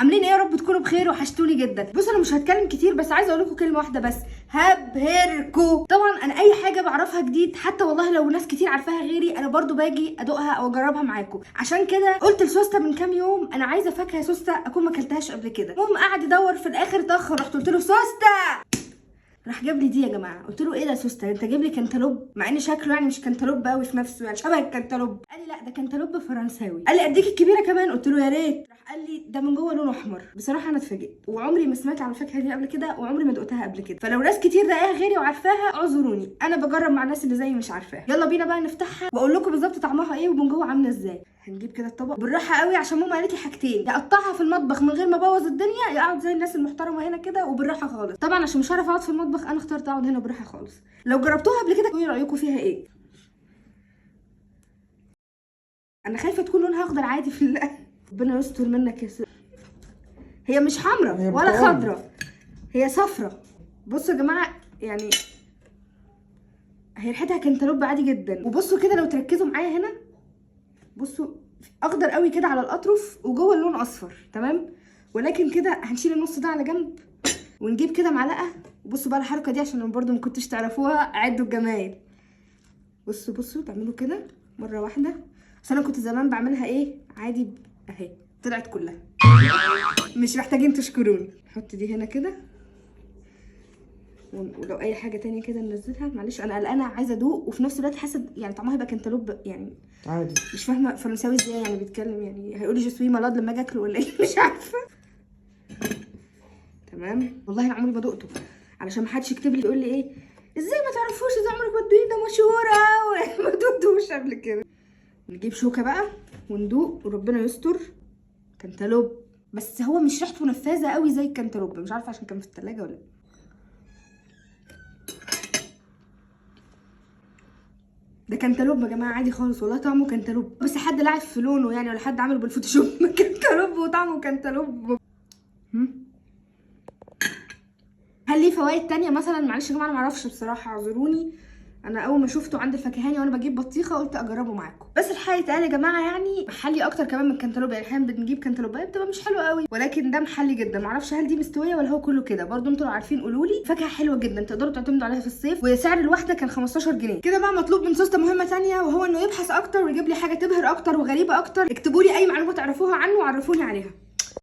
عاملين ايه؟ يا رب تكونوا بخير، وحشتوني جدا. بصوا انا مش هتكلم كتير، بس عايزه اقول لكم كلمة واحدة بس: هبهركوا. طبعا انا اي حاجة بعرفها جديد، حتى والله لو ناس كتير عارفاها غيري، انا برضو باجي ادوقها او اجربها معاكم. عشان كده قلت لسوسته من كام يوم انا عايزه فاكهة يا سوسته اكون ما اكلتهاش قبل كده. المهم قعد يدور، في الاخر طخ، رحت قلت له سوسته، راح جاب لي دي يا جماعة. قلت له ايه ده يا سوسته، انت جايب لي كانتالوب؟ مع ان شكله يعني مش كانتالوب قوي في نفسه، يعني شبه الكانتالوب. قال لي لا ده كانتالوب فرنساوي. قال لي اديك الكبيرة كمان؟ قلت له يا ريت. راح قال لي ده من جوه لونه احمر. بصراحة انا اتفاجئت، وعمري ما سمعت عن الفاكهة دي قبل كده، وعمري ما دقتها قبل كده. فلو ناس كتير دقاها غيري وعارفاها اعذروني، انا بجرب مع الناس اللي زيي مش عارفاها. يلا بينا بقى نفتحها واقول لكم بالظبط طعمها ايه ومن جوه عامله ازاي. هنجيب كده الطبق بالراحة قوي، عشان ماما قالت لي حاجتين: يا اقطعها في المطبخ من غير ما ابوظ الدنيا، يا اقعد زي الناس المحترمة هنا كده وبالراحه خالص. طبعا عشان مش هعرف اقعد في المطبخ انا اخترت اقعد هنا بالراحة خالص. لو جربتوها قبل كده قولي رايكم فيها ايه. انا خايفة تكون لونها اخضر عادي في ربنا يستر منك يا سيدي. هي مش حمراء ولا خضراء، هي صفراء. بصوا يا جماعة، يعني هي ريحتها كانتالوب عادي جدا. وبصوا كده لو تركزوا معايا هنا، بصوا اخضر قوي كده على الاطرف وجوه اللون اصفر، تمام؟ ولكن كده هنشيل النص ده على جنب ونجيب كده معلقه. بصوا بقى الحركة دي عشان برضو ما كنتش تعرفوها، عدوا الجمايل. بصوا بصوا تعملوا كده مرة واحدة، بس انا كنت زمان بعملها ايه عادي، اهي طلعت كلها، مش محتاجين تشكروني. نحط دي هنا كده، ولو اي حاجة تانية كده ننزلها. معلش انا قلقانة، عايزه ادوق وفي نفس الوقت حاسه يعني طعمها هيبقى كانتالوب يعني عادي. مش فاهمه فرنساوي ازاي يعني بيتكلم، يعني هيقولي je suis malade لما اجي اكله ولا ايه؟ مش عارفه. تمام، والله انا عمري ما دقته، علشان ما حدش يكتب لي يقول لي ايه ازاي ما تعرفوش، ازاي عمرك ما تدوقيه، ده مشهورة ما دقتوش قبل كده. نجيب شوكه بقى وندوق وربنا يستر. كانتالوب، بس هو مش ريحته نفاذه قوي زي الكانتالوب، مش عارفه عشان كان في الثلاجة ولا ايه. ده كانتالوب يا جماعة عادي خالص، والله طعمه كانتالوب، بس حد لعب في لونه يعني، ولا حد عمله بال Photoshop. كانتالوب وطعمه كانتالوب. هل ليه فوائد تانية مثلا؟ معلش يا جماعة انا معرفش بصراحة، اعذروني. انا اول ما شفته عند الفكهاني وانا بجيب بطيخه قلت اجربه معاكم. بس الحقيقة يتقال يا جماعة يعني محلي اكتر كمان من الكانتالوب، يعني احيانا بنجيب كانتالوبات بتبقى مش حلوة قوي، ولكن ده محلي جدا. معرفش هل دي مستوية ولا هو كله كده، برضو انتوا لو عارفين قولوا لي. فاكهة حلوة جدا تقدروا تعتمدوا عليها في الصيف، وسعر الواحدة كان 15 جنيه كده. بقى مطلوب من سوسته مهمة ثانية، وهو انه يبحث اكتر ويجيب لي حاجة تبهر اكتر وغريبة اكتر. اكتبوا لي اي معلومة تعرفوها عنه وعرفوني عليها.